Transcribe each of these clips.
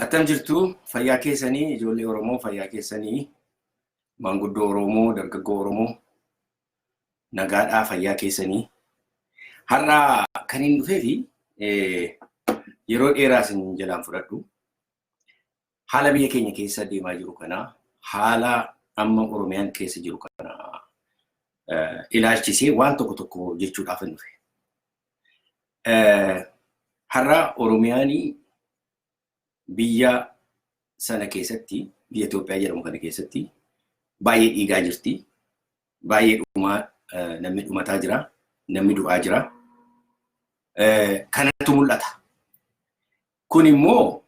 Attam jirtu? Fayyaa keessanii? Ijoollee Oromoo, fayyaa keessanii? Maanguddoo Oromoo, dargaggoo Oromoo, nagaadhaa? Fayyaa keessanii? Har'a kan hin dhufee fi yeroo dheeraa isin jalaan fudhadhu, haala biyya keenya keessa deemaa jiru kana, haala amma Oromiyaan keessa jiru kana ilaalchisee waan tokko tokko jechuudhaaf hin dhufe. Har'a Oromiyaan biyya sana keessatti, biyya Itoophiyaa jedhamu kana keessatti baay'ee dhiigaa jirti. Baay'ee dhumaa, namni dhumataa jira. Namni du'aa jira. Kanatu mul'ata. Kun immoo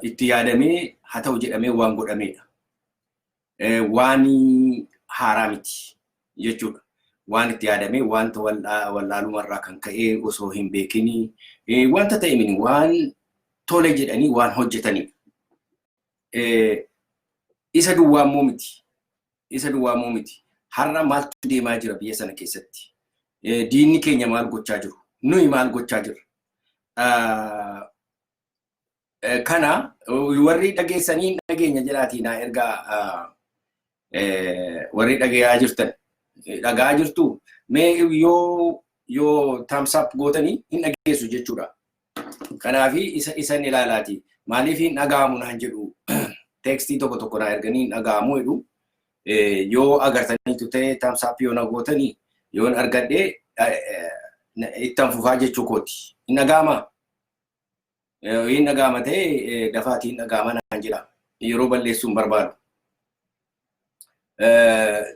itti yaadamee haa ta'u jedhamee waan godhamedha. Waan haaraa miti jechuudha. Waan itti yaadamee, wanta wallaalumarraa kan ka'ee osoo hin beekinii wanta ta'e mini, waan tole jedhanii waan hojjetanidha. Isa duwwaa immoo miti. Isa duwwaa immoo miti. Har'a maaltu deemaa jira biyya sana keessatti? Diinni keenya maal gochaa jiru? Nuyi maal gochaa jirra? Kana warri dhageessanii dhageenya jedhaatii naa ergaa. Warri dhagayaa jirtan, dhagaa jirtu, mee yoo thumbs up gootanii hin dhageessu jechuudha. Kanaafi isa isan ilaalaati. Maaliif hin dhaga'amu naan jedhu? Text tokko tokko naa erganii hin dhaga'amu jedhu. Yoo agartaniitu ta'e, thumbs up yoo na gootanii, yoon argadhee ittan fufaa jechuu kooti. Hin dhaga'amaa? Hin dhaga'ama ta'e dafaatii hin dhaga'ama naan jedha. Yeroo balleessuu hin barbaadu.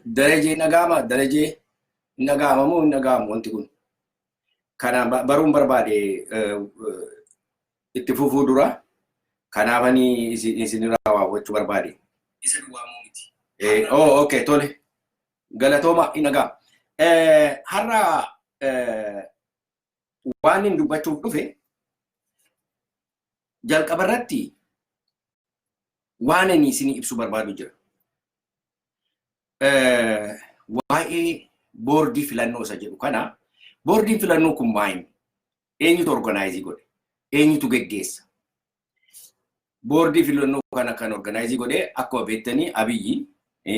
Darajee, hin dhaga'ama? Darajee, hin dhaga'ama moo hin dhaga'amu wanti kun? Kana baruun barbaade itti fufuu dura. Kanaaf ani isinirraa waa hubachuu barbaade. Isa duwwaa moo miti? Oh, okay, tole. Galatooma, hin dhaga'ama. Har'a waan hin dubbachuuf dhufe, jalqaba irratti waan ani isinii ibsuu barbaadu jira. Waa'ee boordii filannoo isa jedhu kana, boordiin filannoo kun maayini? Eenyutu organize godhe? Eenyutu geggeessa? Boordii filannoo kana kan organize godhe, akkuma beektanii, Abiyyi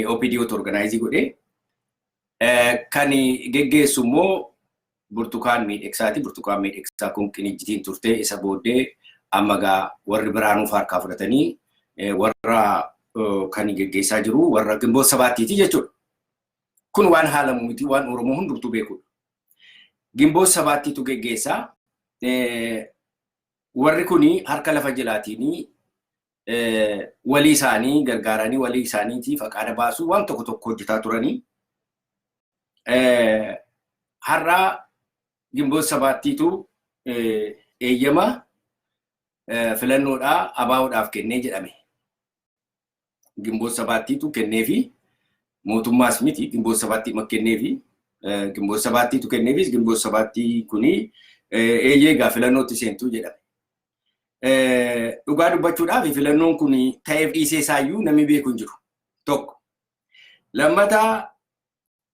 OPDOtu organize godhe. Kan geggeessu immoo Burtukaan Miidhegsaati. Burtukaan Miidhegsaa kun Qinijjitiin turte. Isa booddee amma gaa warri Biraanuuf harkaa fudhatanii warra kan geggeessaa jiru warra Gimboota Sabaattiiti jechuudha. Kun waan haalamu miti, waan Oromoo hundumtuu beekudha. Gimboota Sabaattiitu geggeessaa. Warri kuni harka lafa jalaatiin walii isaanii gargaaranii, walii isaaniitiif aqaada baasuu waan tokko tokko hojjetaa turanii. Har'a Gimboota Sabaattiitu eeyyama filannoodhaa ABO'dhaaf kennee jedhame. Gimboota Sabaattiitu kenneefi, mootummaas miti, Gimboota Sabaattii kenneefi, Gimboota Sabaattiitu kenneefis. Gimboota Sabaattii kuni eeyyee egaa filannootti seentuu jedhame. Dhugaa dubbachuudhaaf, filannoon kun ta'eef dhiisee isaayyuu namni beeku hin jiru. Tokko. Lammataa,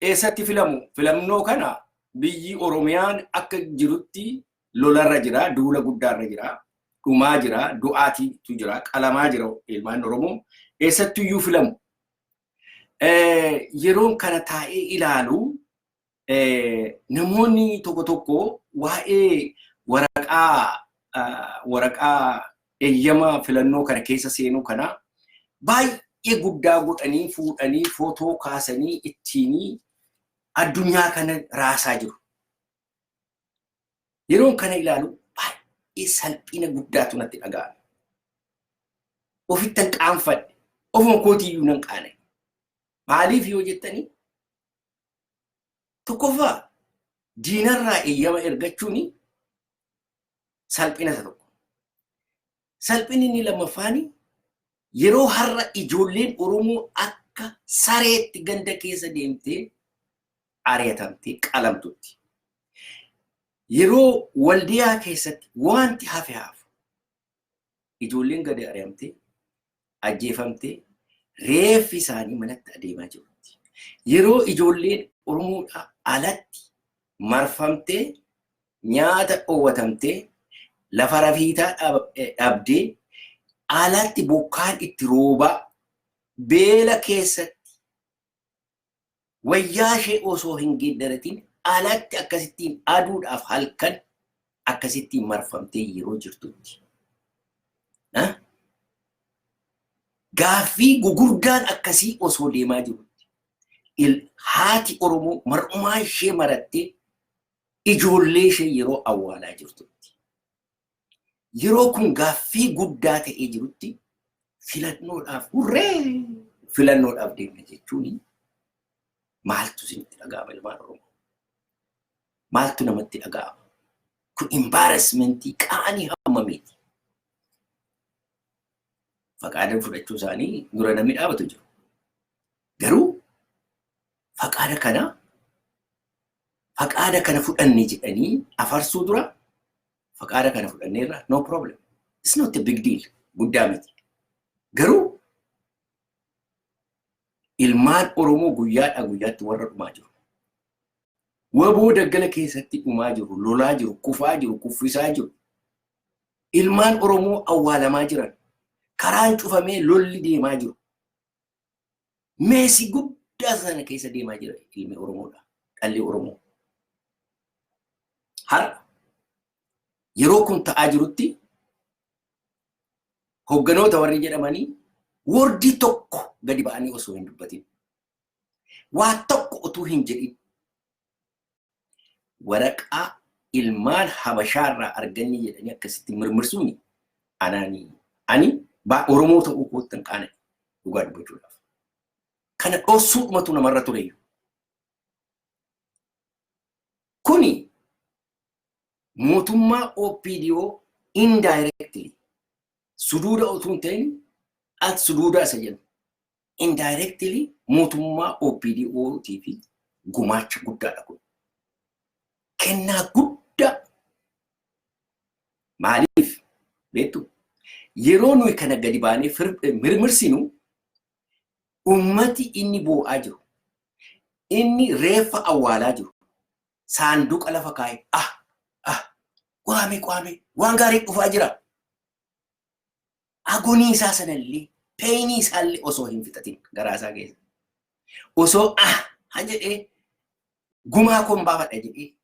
eessatti filamu? Filannoo kana biyyi Oromiyaan akka jirutti lolarra jira, duula guddaarra jira, dhumaa jira, du'aatiitu jira, qalamaa jira ilmaan Oromoo. Eessattuyyuu filamu? Yeroon kana taa'ee ilaalu, namoonni tokko tokko waa'ee waraqaa eeyyama filannoo kana keessa seenuu kana baay'ee guddaa godhanii fuudhanii footoo kaasanii ittiin addunyaa kana raasaa jiru. Yeroon kana ilaalu baay'ee salphina guddaatu natti dhaga'ame. Ofittan qaanfadhe. Ofuma kootiiyyuu nan qaana'e. Maaliif yoo jettanii, tokkoffaa diinarraa eeyyama ergachuun salphina isa tokko. Salphinni inni lammaffaan, yeroo har'a ijoolleen Oromoo akka sareetti ganda keessa deemtee ari'atamtee qalamtutti. Yeroo Waldiyaa keessatti wanti hafe hafu ijoolleen gadi ari'amtee ajjeefamtee reeffi isaanii manatti adeemaa jirutti. Yeroo ijoolleen Oromoodhaa alatti marfamtee, nyaata dhoowwatamtee, lafa rafiitaa dhabdee Alatti bokkaan itti roobaa, beela keessatti, wayyaa ishee osoo hin geeddaratin alatti akkasittiin aduudhaaf halkan akkasittiin marfamtee yeroo jirtutti. Gaaffii gugurdaan akkasii osoo deemaa jirutti haati Oromoo mar'umaa ishee marattee ijoollee ishee yeroo awwaalaa jirtutti. Yeroo kun gaaffii guddaa ta'ee jirutti filannoodhaaf, hurree, filannoodhaaf deemna jechuun maaltu isinitti dhaga'ama, ilmaan Oromoo? Maaltu namatti dhaga'ama? Kun embarrassmentii, qaanii hammamiiti? Faqaadan fudhachuu isaanii dura namni dhaabatu jiru. Garuu faqaada kana fudhanne jedhanii afarsuu dura, faqaada kana fudhanneerra, no problem. It's not a big deal. Guddaa miti. Garuu ilmaan Oromoo guyyaadhaa guyyaatti warra dhumaa jiru. Waboo daggala keessatti dhumaa jiru, lolaa jiru, kufaa jiru, kuffisaa jiru. Ilmaan Oromoo awwaalamaa jiran. Karaan cufamee lolli deemaa jiru. Messii guddaa sana keessa deemaa jira ilmi Oromoodha. Dhalli Oromoo. Har'a yeroo kun ta'aa jirutti hogganoota warri jedhamanii wordii tokko gadi ba'anii osoo hin dubbatin, waa tokko utuu hin jedhin, waraqaa ilmaan Habashaarraa arganni jedhanii akkasitti mirmirsuun anaanii ani Oromoo ta'uu koottan qaana'e, dhugaa dubbachuudhaaf. Kana dhoksuudhumatu namarra tureyyuu. Kuni mootummaa OPDO indirectly, suduuda utuu hin ta'in at suduuda isa jedhu, indirectly mootummaa OPDO fi gumaacha guddaadha kun. Kennaa guddaa. Maaliif beektu? Yeroo nuyi kana gadi baanee mirmirsinu, ummati inni boo'aa jiru, inni reeffa awwaalaa jiru, saanduqa lafa kaa'e, ah ah, waame waame, waan gaarii dhufaa jira. Agony isaa sanallee, painii isaallee osoo hin fixatin garaa isaa keessa. Osoo ah ha jedhee gumaa koon baafadha jedhee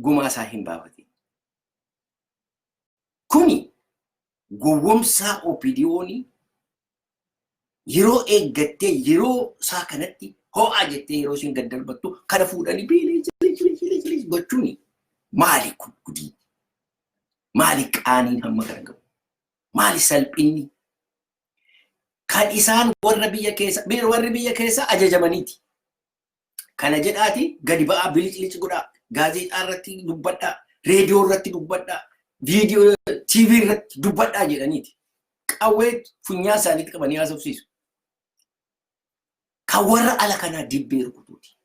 gumaa isaa hin baafatin. Kuni gowwomsaa OPDO'n yeroo eeggattee, yeroo isaa kanatti ho'aa jettee yeroo isheen gad darbattu kana fuudhanii biilee cilee gochuun maali kun gudii? Maali qaaniin hamma kana gahu? Maali salphinni? Kan isaan warra biyya keessa ajajamaniiti. Kana jedhaati gadi ba'aa, bilicilici godhaa, gaazexaa irratti dubbadhaa, reediyoo irratti dubbadhaa, viidiyoo TV irratti dubbadhaa jedhaniiti. Qawwee funyaan isaaniitti qabanii haasofsiisu. Kan warra ala kanaa dibbee rukutuuti.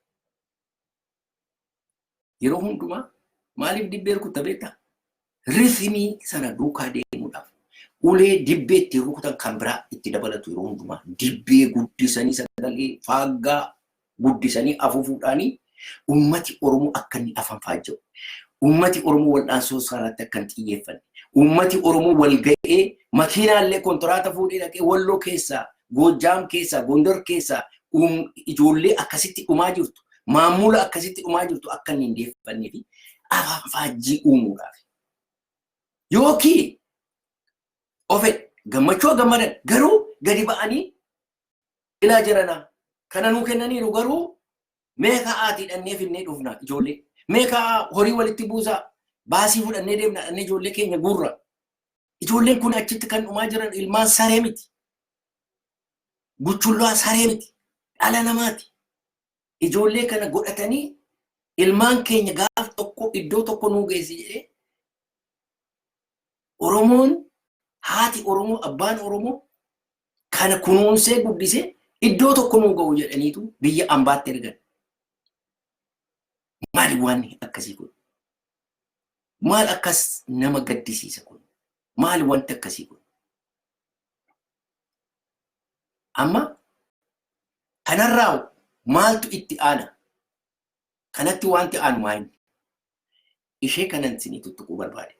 Yeroo hundumaa maaliif dibbee rukutta beektaa? Rhythmii sana duukaa deemuudhaaf ulee dibbee ittiin rukutan kan biraa itti dabalatu. Yeroo hundumaa dibbee guddisanii, sagalee faaggaa guddisanii afuufuudhaanii ummati Oromoo akka inni afaan faajja'u, ummati Oromoo wal'aansoo isaarratti akka hin xiyyeeffanne, ummati Oromoo wal ga'ee makiinaallee kontiraata fuudhee dhaqee Walloo keessaa, Goojjaam keessaa, Gondor keessaa ijoollee akkasitti dhumaa jirtu, maamula akkasitti dhumaa jirtu akka inni hin deeffannee fi afaan faajjii uumuudhaaf. Yookiin ofe gammachuu gammadan, garuu gadi ba'anii ilaa jiranaa kana nuu kennaniiru, garuu mee ka'aatii dhannee finnee dhufna ijoollee, mee ka'aa horii walitti buusaa, baasii fudhannee deemna, dhannee ijoollee keenya guurra. Ijoolleen kun achitti kan dhumaa jiran ilmaan saree miti, buchullaa saree miti, dhala namaati. Ijoollee kana godhatanii ilmaan keenya gaaf tokko iddoo tokko nuu geessi jedhee Oromoon, haati Oromoo, abbaan Oromoo kana kunuunsee guddisee iddoo tokko nuu ga'u jedhaniitu biyya ambaatti ergan. Maali waan akkasii kun? Maal akkas nama gaddisiisa kun? Maali wanti akkasii kun? Amma kanarraa maaltu itti aana? Kanatti wanti aanu maali? Ishee kanan isinii tuttuquu barbaade.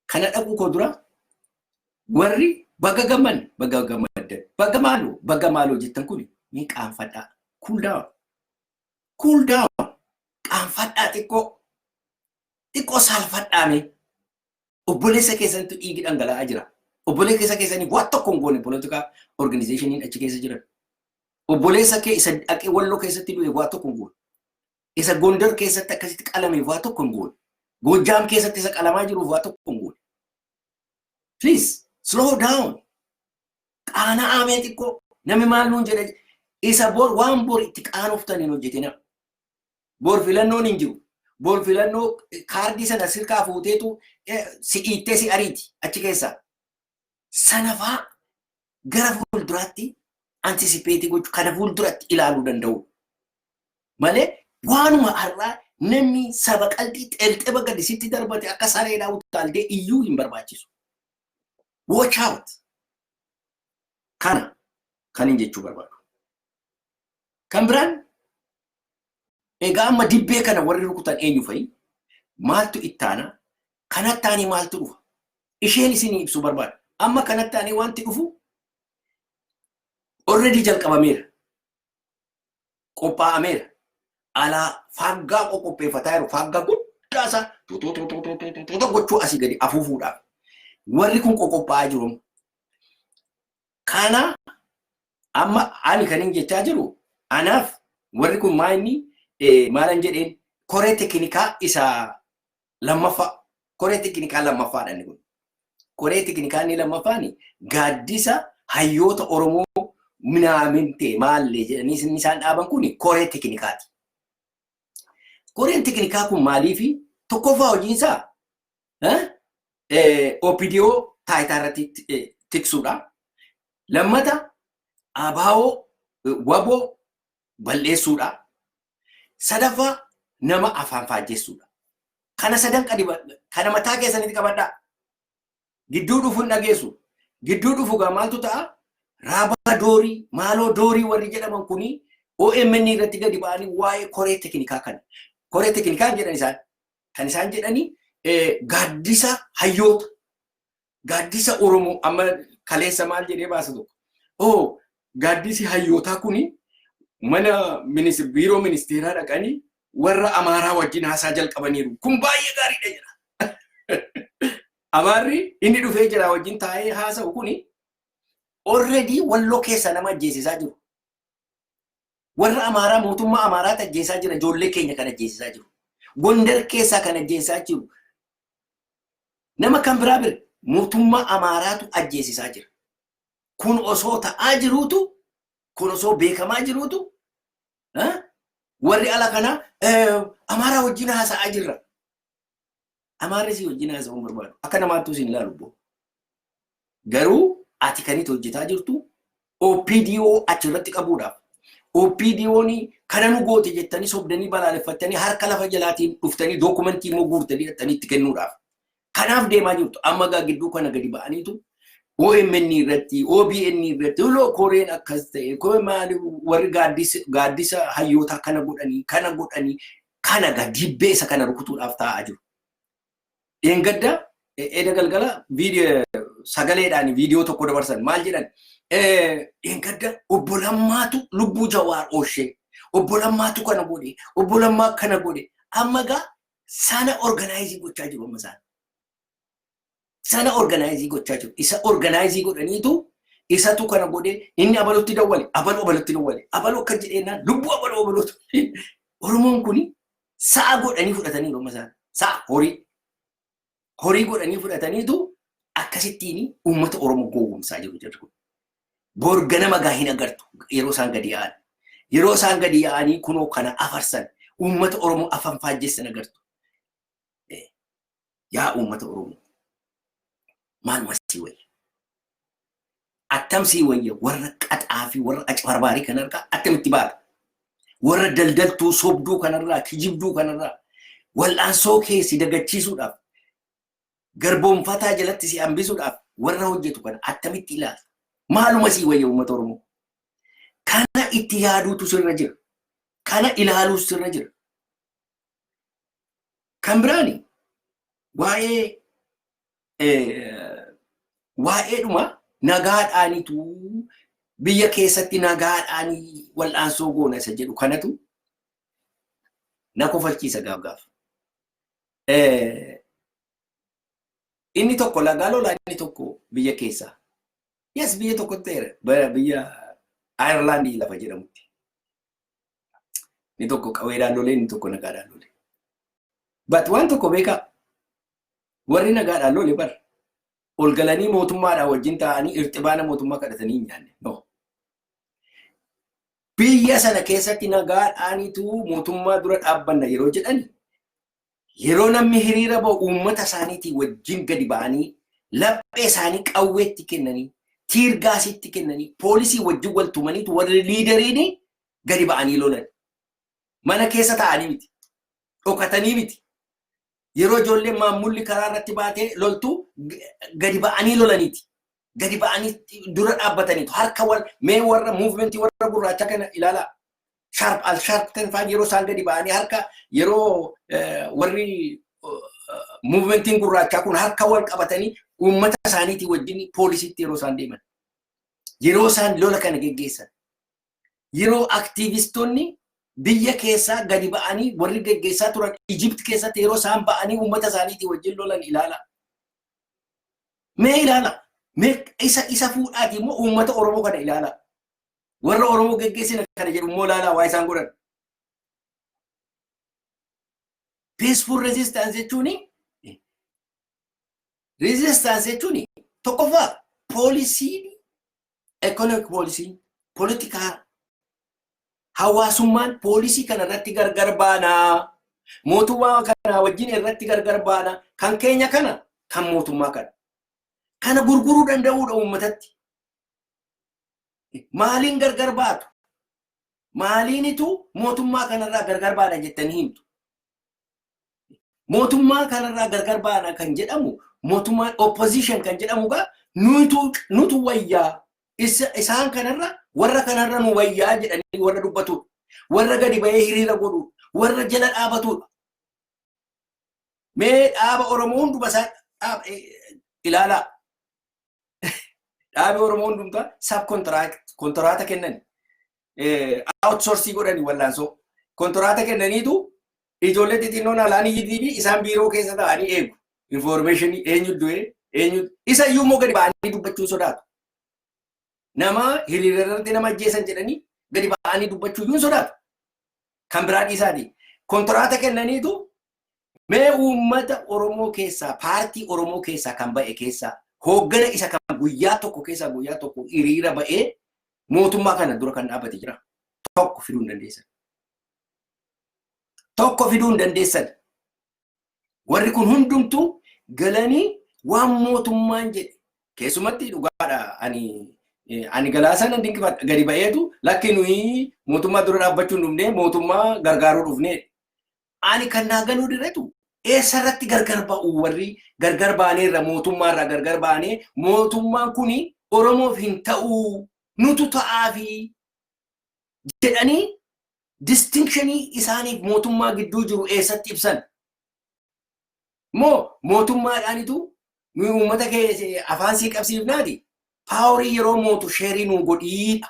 Kana dhaquu koo dura Warri baga gamman, baga gammaddan, baga maaloo, baga maaloo jettan kun ni qaanfadhaa. Cool down. Cool down. Qaanfadhaa xiqqoo. Xiqqoo saalfadhaa mee. Obboleessa keessantu dhiigi dhangala'aa jira. Obboleessa keessanii waan tokko hin goone political organizationiin achi keessa jiran. Obboleessa kee isa dhaqee Walloo keessatti du'e waa tokko hin goone. Isa Gondar keessatti akkasitti qalame waa tokko hin goone. Goojjaam keessatti isa qalamaa jiruuf waa tokko hin goone. Please, slow down. Qaana'aa mee xiqqoo. Namni maal nuun jedhe, isa bor waan bor itti qaanoftan hin hojjetina. Bor filannoon hin jiru. Bor filannoo kaardii sana sirkaa fuuteetu si dhiittee si ariiti achi keessaa. Sanafaa gara fuulduraatti anticipate gochuu, kana fuulduratti ilaaluu danda'u. Malee waanuma har'aa namni saba qalbii xelxeba gadi sitti darbate akka sareedhaa utaaltee iyyuu hin barbaachisu. Watch out! Kana kan hin jechuu barbaadu. Kan biraan egaa amma dibbee kana warri rukutan eenyu fa'i? Maaltu ittaana? Kanatti aanee maaltu dhufa? Isheen isinii ibsuu barbaada. Amma kanatti aanee wanti dhufu already jalqabameera. Qophaa'ameera. Alaa faaggaa qoqopheeffataa jiru. Faaggaa guddaa isaa tuutuutuutuutuutu gochuu asii gadi afuufuudhaaf. Warri kun qoqophaa'aa jiru. Kana amma ani kan hin jechaa jiru, anaaf warri kun maa inni maalan jedheen, koree teknikaa isa lammaffaa, koree teknikaa lammaffaadha inni kun. Koree teknikaa inni lammaffaan gaaddisa hayyoota Oromoo minaaminte maallee jedhanii isaan dhaaban kun koree teknikaati. Koreen teknikaa kun maaliifi? Tokkoffaa hojiinsaa OPDO taayitaa irratti tiksuudha. Lammata ABO WBO balleessuudha. Sadaffaa nama afaan faajjessuudha. Kana sadan kana mataa keessanitti qabadhaa. Gidduu dhufu hin dhageessu. Gidduu dhufu gaa maaltu ta'a? Raabaa doorii, maaloo doorii warri jedhaman kuni OMN irratti gadi ba'anii waa'ee koree teknikaa kana. Koree teknikaa jedhan isaan. Kan isaan jedhanii gaaddisa hayyoota. Gaaddisa Oromoo amma kaleessa maal jedhee baasa tokko? Oh, gaaddisi hayyootaa kuni mana biiroo ministeeraa dhaqanii warra Amaaraa wajjin haasaa jalqabaniiru. Kun baay'ee gaariidha jedha. Amaarri inni dhufee jira wajjin taa'ee haasa'u kuni already Walloo keessa nama ajjeesisaa jiru. Warra Amaaraa, mootummaa Amaaraatu ajjeesaa jira, ijoollee keenya kan ajjeesisaa jiru. Gondar keessaa kan ajjeesaa jiru. Nama kan biraa bira mootummaa Amaaraatu ajjeesisaa jira. Kun osoo ta'aa jiruutu, kun osoo beekamaa jiruutu, warri ala kanaa Amaaraa wajjin haasa'aa jirra. Amaarri si wajjin haasa'uu hin barbaadu. Akka namaattuu si hin ilaalu boo. Garuu ati kan itti hojjetaa jirtu OPDO achirratti qabuudhaaf. OPDO'n kana nu goote jettanii sobdanii balaaleffattanii harka lafa jalaatiin dhuftanii dookumentii immoo guurtanii hidhattanii itti kennuudhaaf. Kanaaf deemaa jirtu. Amma gaa gidduu kana gadi ba'aniitu OMN irratti, OBN irratti, uloo koreen akkas ta'e, koree maali, warri gaaddisa hayyootaa kana godhanii, kana godhanii, kana gaa dibbee isa kana rukutuudhaaf taa'aa jiru. Dheengadda eda galgala sagaleedhaan viidiyoo tokko dabarsan. Maal jedhan? Dheengadda obbo Lammaatu lubbuu Jawaar ooshee, obbo Lammaatu kana godhe, obbo Lammaa kana godhe. Amma gaa sana organize gochaa jiru amma isaan. Sana organize gochaa jiru. Isa organize godhaniitu isatu kana godhe, inni abalutti dawwale, abalu abalutti dawwale, abalu akka jedheenaan lubbuu abalu abalutu. Oromoon kuni sa'a godhanii fudhatanii amma isaan. Sa'a horii. Horii godhanii fudhataniitu akkasittiin uummata Oromoo gowwoomsaa jiru jarri kun. Bor ganama gaa hin agartu yeroo isaan gadi yaa'an. Yeroo isaan gadi yaa'anii kunoo kana afarsan, uummata Oromoo afaan faajjessan agartu. Yaa uummata Oromoo, maaluma sii wayya? Attam sii wayya? Warra qaxaa fi warra acbarbaarii kanarraa attamitti baata? Warra daldaltuu sobduu kanarraa, kijibduu kanarraa, wal'aansoo kee si dagachiisuudhaaf, garboomfataa jalatti si hambisuudhaaf warra hojjetu kana attamitti ilaalta? Maaluma sii wayya, uummata Oromoo? Kana itti yaaduutu sirra jira. Kana ilaaluus sirra jira. Kan biraani waa'ee Waa'eedhuma nagaadhaanitu biyya keessatti nagaadhaanii wal'aansoo goona isa jedhu kanatu na kofalchiisa gaaf gaaf. Inni tokko lagaa lolaa, inni tokko biyya keessaa. Yes, biyya tokkotti ta'eera, biyya Ayirlaandii lafa jedhamutti. Inni tokko qawweedhaan lolee, inni tokko nagaadhaan lole. But waan tokko beekaa, warri nagaadhaan lole bar ol galanii mootummaadhaan wajjin ta'anii irxibaana mootummaa kadhatanii hin nyaanne. No. Biyya sana keessatti nagaadhaanitu mootummaa dura dhaabbanna yeroo jedhan, yeroo namni hiriira ba'u uummata isaaniitii wajjin gadi ba'anii, laphee isaanii qawweetti kennanii, tear gasitti kennanii, poolisii wajjin wal tumaniitu warri leaderiin gadi ba'anii lolan. Mana keessa taa'anii miti. Dhokatanii miti. Yeroo ijoolleen maammulli karaa irratti baatee loltu gadi ba'anii lolaniiti. Gadi ba'anii dura dhaabbataniitu. Harka wal mee warra movementii warra gurraacha kana ilaalaa. Sharp Al Sharpton fa'aan yeroo isaan gadi ba'anii harka, yeroo warri movementiin gurraachaa kun harka wal qabatanii uummata isaaniitii wajjin poolisiitti yeroo isaan deeman. Yeroo isaan lola kana geggeessan. Yeroo activistoonni biyya keessaa gadi ba'anii warri geggeessaa turan Ijipt keessatti yeroo isaan ba'anii uummata isaaniitii wajjin lolan ilaala. Mee ilaala. Mee isa fuudhaati immoo uummata Oromoo kana ilaala. Warra Oromoo geggeessina kana jedhu immoo ilaalaa waa isaan godhan. Peaceful resistance jechuun tokkoffaa policyn, economic policy, politikaa, hawaasummaan policy kana irratti gargar baanaa. Mootummaa kana wajjin irratti gargar baanaa. Kan keenya kana, kan mootummaa kana. Kana gurguruu danda'uudha uummatatti. Maaliin gargar baatu? Maaliinitu mootummaa kanarraa gargar baana jettanii himtu? Mootummaa kanarraa gargar baana kan jedhamu, mootummaan opposition kan jedhamu gaa nutu wayyaa, isaan kanarra, warra kanarra nu wayyaa jedhanii warra dubbatudha. Warra gadi bahee hiriira godhudha. Warra jala dhaabatudha. Mee dhaaba Oromoo hunduma isaa ilaalaa. Dhaabi Oromoo hundumtaa sub kontoraata kennan. Outsourcing godhani wallaansoo. Kontoraata kennaniitu ijoollee xixinnoon alaan iyyitii fi isaan biiroo keessa taa'anii eegu. Information eenyu du'e, eenyu isa iyyuu immoo gadi ba'anii dubbachuu sodaatu. Nama hiriira irratti nama ajjeesan jedhanii gadi ba'anii dubbachuu iyyuu sodaatu. Kan biraa dhiisaati. Kontoraata kennaniitu mee uummata Oromoo keessaa, paartii Oromoo keessaa kan ba'e keessaa hooggana isa kan guyyaa tokko keessaa guyyaa tokko hiriira ba'ee mootummaa kana dura kan dhaabbate jira. Tokko fiduu hin dandeessan. Tokko fiduu hin dandeessan. Warri kun hundumtuu galanii waan mootummaan jedhe, keessumatti dhugaadha, ani Galaasaa nan dinqifadha, gadi ba'eetu lakki, nuyi mootummaa dura dhaabbachuu hin dhufne, mootummaa gargaaruu dhufne. Ani kan naa galuu diretu eessarratti gargar ba'u? Warri gargar baaneerra, mootummaarraa gargar baanee, mootummaan kuni Oromoof hin ta'uu, nutu ta'aafi jedhanii distinctionii isaaniif mootummaa gidduu jiru eessatti ibsan? Moo mootummaadhaanitu nuyi uummata kee afaan sii qabsiifnaati, powerii yeroo mootu share nuu godhiidha?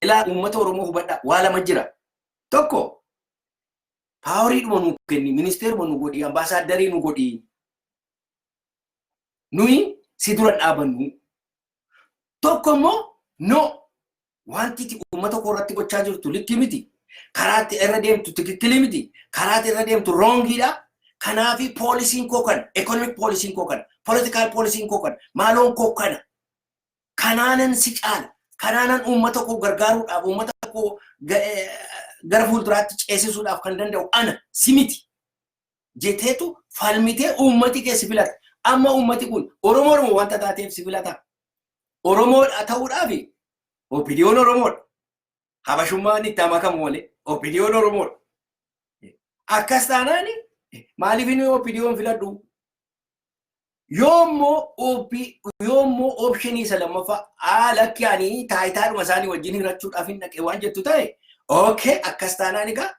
Ilaa, uummata Oromoo hubadhaa, waa lama jira. Tokko poweriidhuma nuu kenni, ministeeruma nu godhi, ambaasaaddarii nu godhi. Nuyi si dura dhaabannu. Tokko immoo no, wanti ati uummata koo irratti gochaa jirtu likki miti. Karaatti irra deemtu tikikkilii miti. Karaatti irra deemtu wrongiidha. Kanaafi policyn koo kana, economic policyn koo kana, political policyn koo kana, maaloon koo kana. Kanaanan si caala. Kanaanan uummata koo gargaaruudhaaf, uummata koo gara fuulduraatti ceesisuudhaaf kan danda'u ana, si miti. Jeteetu falmitee uummati kee si filata. Amma uummati kun Oromoo Oromoo wanta taateef si filata. Oromoodha ta'uudhaaf OPDOn Oromoodha. Habashummaan itti makamu malee OPDOn Oromoodha. Akkas taanaan maaliif inni OPDOn filadhu? Yoommoo optionii isa lammaffaa, lakki, ani taayitaadhuma isaanii wajjin hirachuudhaaf hin dhaqe waan jettu ta'e, okay, akkas taanaan egaa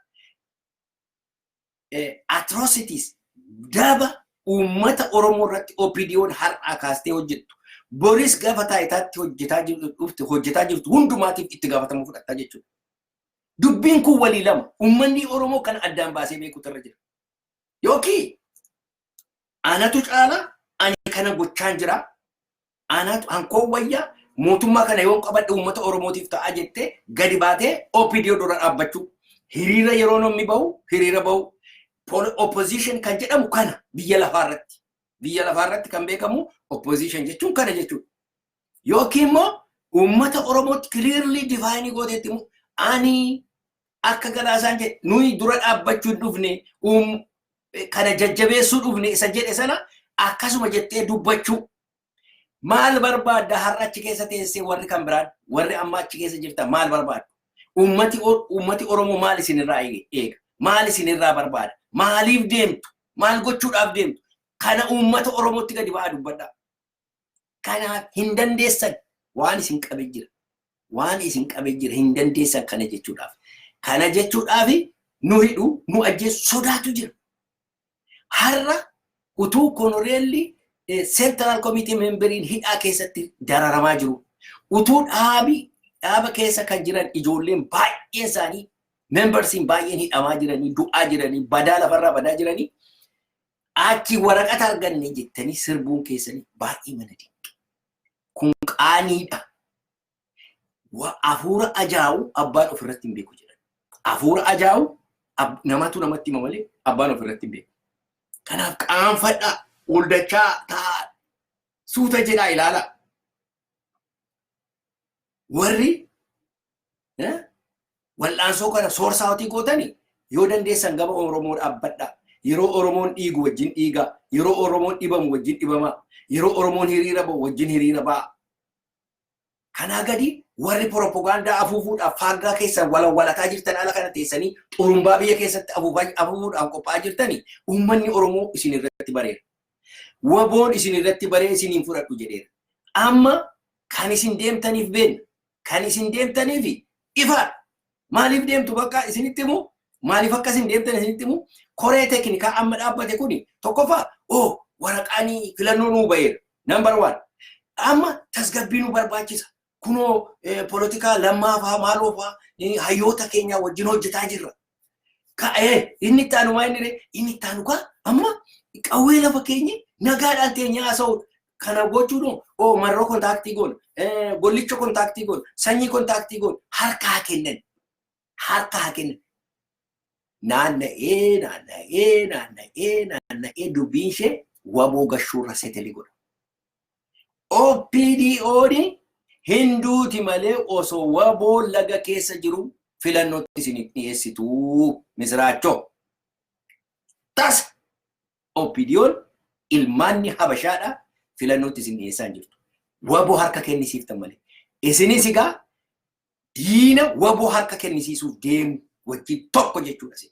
atrocities, daba Uummata Oromoo irratti OPDO'n har'aa kaastee hojjettu, boris gaafa taayitaatti hojjetaa jirtu hojjetaa jirtu hundumaatiif itti gaafatamuu fudhattaa jechuudha. Dubbiin kun walii lama. Uummanni Oromoo kan addaan baasee beekutu irra jira. Yookiin anatu caala, ani kana gochaan jira, anatu hankoo wayyaa, mootummaa kana yoon qabadhe uummata Oromootiif ta'aa jettee gadi baatee OPDO dura dhaabbachuu. Hiriira yeroo namni bahu hiriira bahu. Opposition kan jedhamu kana biyya lafaarratti. Biyya lafaarratti kan beekamu opposition jechuun kana jechuudha. Yookiin immoo uummata Oromootti clearly define gooteetti immoo, ani akka Galaasaan jedhe, nuyi dura dhaabbachuu hin dhufne, kana jajjabeessuu dhufne isa jedhe sana akkasuma jettee dubbachuu. Maal barbaadda har'a achi keessa teessee? Warri kan biraan, warri amma achi keessa jirtan, maal barbaaddu? Uummati Oromoo maal isinirraa eega? Maal isinirraa barbaada? Maaliif deemtu? Maal gochuudhaaf deemtu? Kana uummata Oromootti gadi ba'aa dubbadhaa. Kanaaf hin dandeessan, waan isin qabe jira. Waan isin qabe jira, hin dandeessan kana jechuudhaaf. Kana jechuudhaaf nu hidhu, nu ajjeesu sodaatu jira. Har'a utuu konoreelli Central Committee memberiin hidhaa keessatti dararamaa jiru. Utuu dhaabi dhaaba keessa kan jiran ijoolleen baay'een isaanii, membersiin baay'een hidhamaa jiranii, du'aa jiranii, badaa lafarraa badaa jiranii, achi waraqata arganne jettanii sirbuun keessanii baay'ee mana dinqe. Kun qaaniidha. Hafuura ajaa'u abbaan ofirratti hin beeku jedhan. Hafuura ajaa'u namatu namatti hima malee abbaan ofirratti hin beeku. Kanaaf qaanfadhaa, oldachaa taa'aa, suuta jedhaa ilaalaa. Warri wal'aansoo kana soorsaatii gootanii yoo dandeessan gaba Oromoo dhaabbadhaa. Yeroo Oromoon dhiigu wajjin dhiigaa. Yeroo Oromoon dhibamu wajjin dhibamaa. Yeroo Oromoon hiriira ba'u wajjin hiriira ba'a. Kanaa gadi warri propagaandaa afuufuudhaaf faaggaa keessan walawwalataa jirtan, ala kana teessanii xurumbaa biyya keessatti afuufuudhaaf qophaa'aa jirtanii, uummanni Oromoo isin irratti bareera. Waboon isin irratti baree isiniin fudhadhu jedheera. Amma kan isin deemtaniif beenna. Kan isin deemtaniif ifaadha. Maaliif deemtu bakka isinitti himu? Maaliif akka isin deemtan isinitti himu? Koree teeknikaa amma dhaabbate kuni tokkoffaa, oh, waraqaanii filannoo nuu baheera. Number one. Amma tasgabbii nu barbaachisa. Kunoo polotikaa Lammaa fa'aa, maaloo fa'aa, hayyoota keenya wajjin hojjetaa jirra. Ka'ee inni itti aanu maa inni inni itti aanu kaa amma qawwee lafa keenya nagaadhaan teenyee haasa'uudha. Kana gochuun, oo, Marroo contact goona, Gollicha contact goona, Sanyii contact goona, harka haa kennan. Harka haa kennan. Naanna'ee naanna'ee naanna'ee naanna'ee dubbiin ishee waboo gashuurra settle godha. OPDO'n hinduuti malee osoo waboo laga keessa jiru filannootti isiniif dhiyeessitu misiraachoo. Tasa OPDO'n ilmaanni Habashaadha filannootti isin dhiyeessaa hin jirtu. Waboo harka kennisiiftan malee. Isinis egaa diina waboo harka kennisiisuuf deemu wajjin tokko jechuudha isin.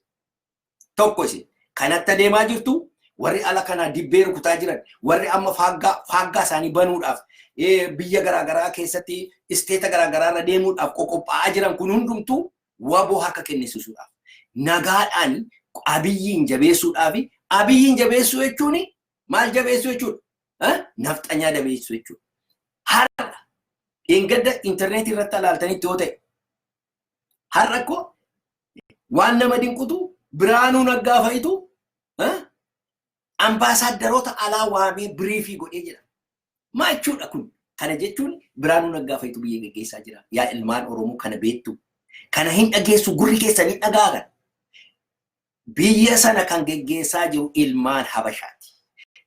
Tokko isin. Kanatti adeemaa jirtu. Warri ala kanaa dibbee rukutaa jiran, warri amma faaggaa faaggaa isaanii banuudhaaf biyya garaagaraa keessatti state garaagaraa irra deemuudhaaf qoqophaa'aa jiran kun hundumtuu waboo harka kennisiisuudhaaf, nagaadhaan Abiyyiin jabeessuudhaaf. Abiyyiin jabeessuu jechuun maal jabeessuu jechuudha? Nafxanyaa jabeessuu jechuudha. Har'a dheengadda intarneetii irratti alaaltanitti yoo ta'e, har'a akkoo waan nama dinqutu Biraanuu Naggaa fa'itu ambaasaaddaroota alaa waamee brief godhee jira. Maa jechuudha kun? Kana jechuun Biraanuu Naggaa fa'itu biyya geggeessaa jira. Yaa ilmaan Oromoo, kana beektu. Kana hin dhageessu, gurri keessanii dhagaagan. Biyya sana kan geggeessaa jiru ilmaan Habashaati.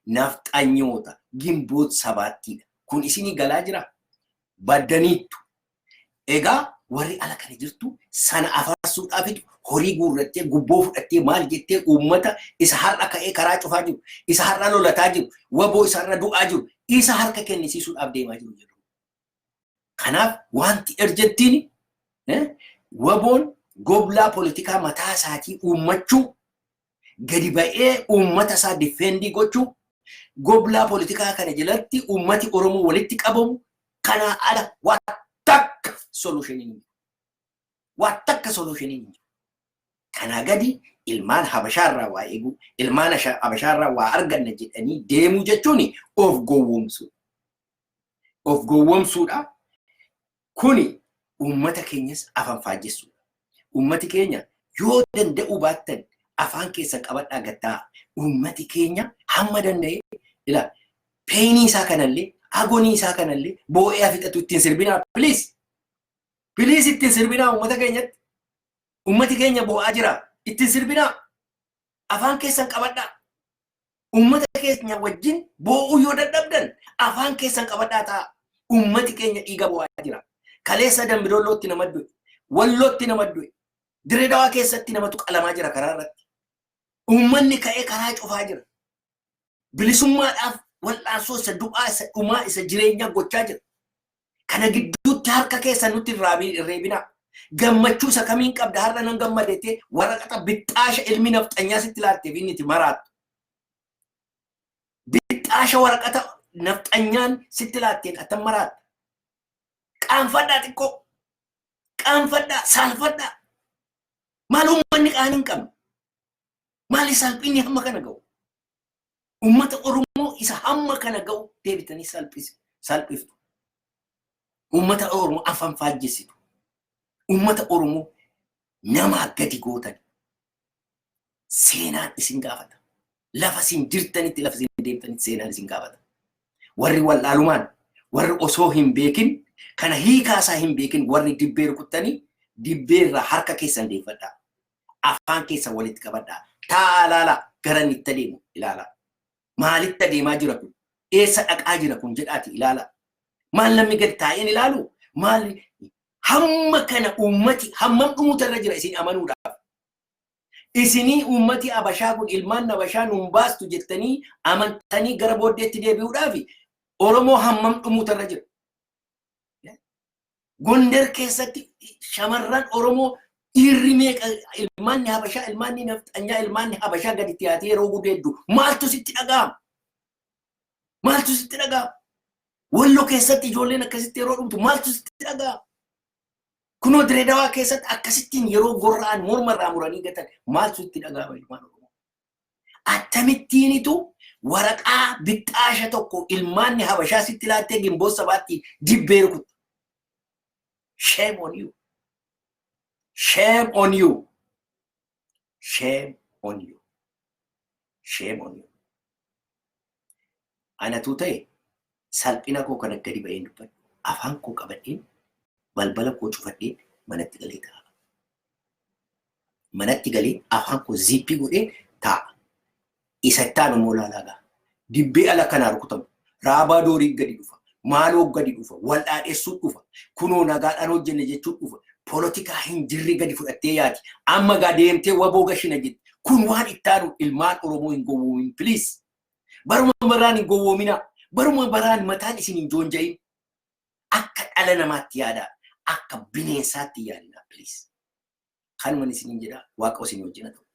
Nafxanyoota Gimboot Sabaattiidha. Kun isinii galaa jira? Baddaniittu. Egaa warri ala kana jirtu sana afarsuudhaafitu horii guurrattee, gubboo fudhattee, maal jettee, uummata isa har'a ka'ee karaa cufaa jiru, isa har'a lolataa jiru, waboo isa har'a du'aa jiru, isa harka kennisiisuudhaaf deemaa jiru jedhu. Kanaaf wanti urgentiin waboon goblaa poolitikaa mataa isaatii uummachuu, gadi ba'ee uummata isaa defend gochuu, goblaa poolitikaa kana jalatti uummati Oromoo walitti qabamu. Kanaa ala waa takka solutioniin hin jiru. Waa takka solutioniin hin jiru. Kanaa gadi Ilmaan Habashaarraa waa eeguu, ilmaan Habashaarraa waa arganna jedhanii deemuu jechuun of gowwoomsuu. Of gowwoomsuudha. Kuni uummata keenyas afaan faajjessuudha. Uummati keenya yoo danda'uu baattan afaan keessan qabadhaa gattaa. Uummati keenya hamma danda'e ila painii isaa kanallee, agony isaa kanallee boo'ee fixatu. Ittiin sirbinaa, please. Please, ittiin sirbinaa uummata keenyatti. Uummati keenya boo'aa jira. Ittiin sirbinaa. Afaan keessan qabadhaa. Uummata keenya wajjin boo'uu yoo dadhabdan afaan keessan qabadhaa ta'a. Uummati keenya dhiiga boo'aa jira. Kaleessa Dambidollootti nama du'e. Wallootti nama du'e. Direedawaa keessatti namatu qalamaa jira karaa irratti. Uummanni ka'ee karaa cufaa jira. Bilisummaadhaaf wal'aansoo isa du'aa, isa dhumaa, isa jireenyaa gochaa jira. Kana gidduutti harka keessan nutti hin reebinaa. Gammachuu isa kamiin qabda har'a nan gammadettee waraqata bixxaasha ilmi nafxanyaa sitti laatteef inni itti maraattu? Bixxaasha waraqata nafxanyaan sitti laatteen attam maraatta? Qaanfadhaa xiqqoo. Qaanfadhaa, saalfadhaa. Maal uummanni qaanii hin qabne? Maali salphinni hamma kana ga'u? Uummata Oromoo isa hamma kana ga'u deebitanii salphiftu. Uummata Oromoo afaan faajjessitu. Uummata Oromoo namaa gadi gootan. Seenaan isin gaafata. Lafa isin jirtanitti, lafa isin deemtanitti seenaan isin gaafata. Warri wallaalumaan, warri osoo hin beekin, kana hiikaasaa hin beekin, warri dibbee rukuttanii dibbee irraa harka keessan deeffadhaa. Afaan keessan walitti qabadhaa. Taa'aa ilaalaa, gara inni itti adeemu ilaalaa. Maalitti adeemaa jira kun? Eessa dhaqaa jira kun jedhaati ilaalaa. Maal namni gadi taa'een ilaalu? Maal hamma kana uummati hammam dhumuutu irra jira isin amanuudhaaf? Isinii uummati Abashaa kun ilmaan Abashaa nuun baastu jettanii amantanii gara booddeetti deebi'uudhaaf Oromoo hammam dhumuutu irra jira? Gondar keessatti shamarran Oromoo, dhiirri meeqa ilmaanni Habashaa, ilmaanni nafxanyaa, ilmaanni Habashaa gadi dhiyaatee yeroo gudeeddu maaltu sitti dhaga'ama? Maaltu sitti dhaga'ama? Walloo keessatti ijoolleen akkasitti yeroo dhumtu maaltu sitti dhaga'ama? Kunoo Direedawaa keessatti akkasittiin yeroo gorra'an, morma irraa muranii gatan maaltu sitti dhaga'ama, ilmaan Oromoo? Akkamittiinitu waraqaa bixxaasha tokko ilmaanni Habashaa sitti laattee Ginboot Sabaatti dibbee rukutta? Shame on you. Shame on you. Shame on you. Shame on you. Anatu ta'e salphina koo kana gadi ba'een dubbadhu. Afaan koo qabadheen, balbala koo cufadheen manatti galee taa'a. Manatti galee afaan koo ziippii godhee taa'a. Isa itti aanu immoo ilaalaa ga'a. Dibbee ala kanaa rukutamu. Raabaa doorii gadi dhufa. Maaloo gadi dhufa. Wal dhaadhessuu dhufa. Kunoo nagaadhaan hojjenne jechuun dhufa. Polotikaa hin jirre gadi fudhattee yaati. Amma gaa deemtee waboo gashina jetti. Kun waan itti aanu. Ilmaan Oromoo hin gowwoomin, please. Baruma baraan hin gowwoominaa. Baruma baraan mataan isin hin joonja'in. Akka dhala namaatti yaadaa. Akka bineensaatti yaadinaa, please. Kanuman isiniin jedha. Waaqa isin wajjin haa ta'u.